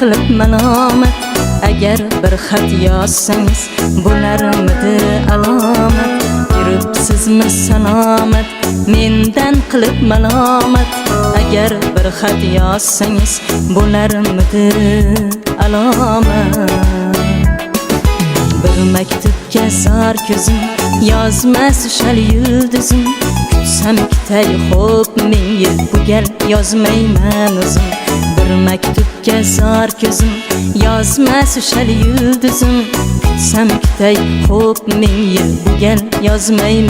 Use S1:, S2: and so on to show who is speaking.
S1: qilib malomat, agar bir xat yozsangiz bo'larmidi alomat? Yuribsizmi salomat, mendan qilib malomat, agar bir xat yozsangiz bo'larmidi alomat? Bir maktubga zor ko'zim, yozmas ushal yulduzim. Kutsam kutay xo'p ming yil, bu gal yozmayman o'zim. Bir maktubga zor ko'zim, yozmas ushal yulduzim. Kutsam kutay xo'p ming yil, bu gal yozmayman.